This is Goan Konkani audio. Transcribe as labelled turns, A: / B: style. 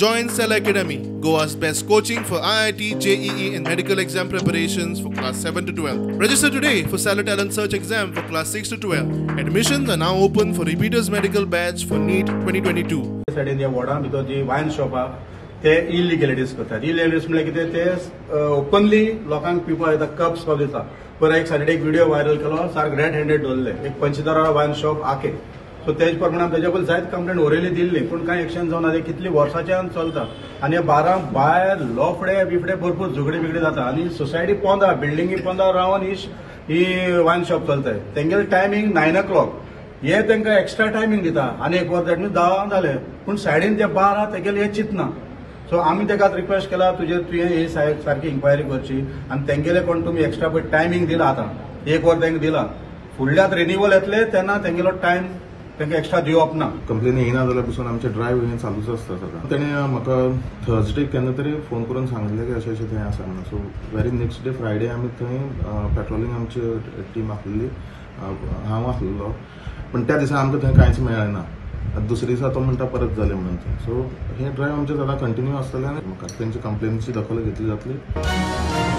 A: Join Cell Academy, Goa's best coaching for IIT, JEE and medical exam preparations for class 7 to 12. Register today for Cellar Talent Search exam for class 6 to 12. Admissions are now open for repeaters medical batch for NEET 2022.
B: सायडीन ह्या वॉर्डान भितर जी वायन शॉप आहा ते इलिगेलिटीज करतात. इलिगेलिटीज म्हणल्यार कितें, ते ओपनली लोकांक पिवपाक दिता, कप्स दिता. पयर एक सॅटर्डे एक व्हिडिओ व्हायरल केलो, सारक रेड हँडेड दवरले एक पंचदारा वायन शॉप आके. सो तेज प्रमाणे तेज्या पयलीं जायत कंप्लेन ओरयली दिल्ली, पूण कांय एक्शन जावना. ते कितली वर्साच्यान चलता आनी ह्या बारां भायर लोफडे बिफडे भरपूर झगडी बिगडी जाता आनी सोसायटी पोंदा बिल्डिंगी पोंदा रावन ही वायन शॉप चलता. तेंगेले टायमींग 9 o'clock, हे तांकां एक्स्ट्रा टायमींग दिता आनी एक वर that means 10 जालें, पूण सायडीन जे बार आहा तेगेले हे चिंतना. सो आमी तेका रिक्वेस्ट केला तुवें ही सारकी इन्क्वायरी करची आनी तेंगेले कोण तुमी एक्स्ट्रा पळय टायमींग दिला, आतां एक वर तांकां दिला, फुडल्यात रिन्युअल येतले तेन्ना तेंगेलो टायम तांकां एक्स्ट्रा दिवप ना.
C: कंप्लेन येयना जाल्यार पसून आमचे ड्रायव्ह हें चालूच आसता सदां. तेणें म्हाका थर्सडे केन्ना तरी फोन करून सांगिल्लें की अशें अशें थंय आसा म्हणून. So very next day Friday आमी थंय पेट्रोलिंग आमची टीम आसलेली, हांव आसलेलो, पूण त्या दिसा आमकां थंय कांयच मेळ्ळें ना. दुसरे दिसा तो म्हणटा परत जालें म्हणून. सो हे ड्रायव्ह आमचे सदां कंटिन्यू आसतलें आनी म्हाका तेंची कंप्लेनीची दखल घेतली जातली.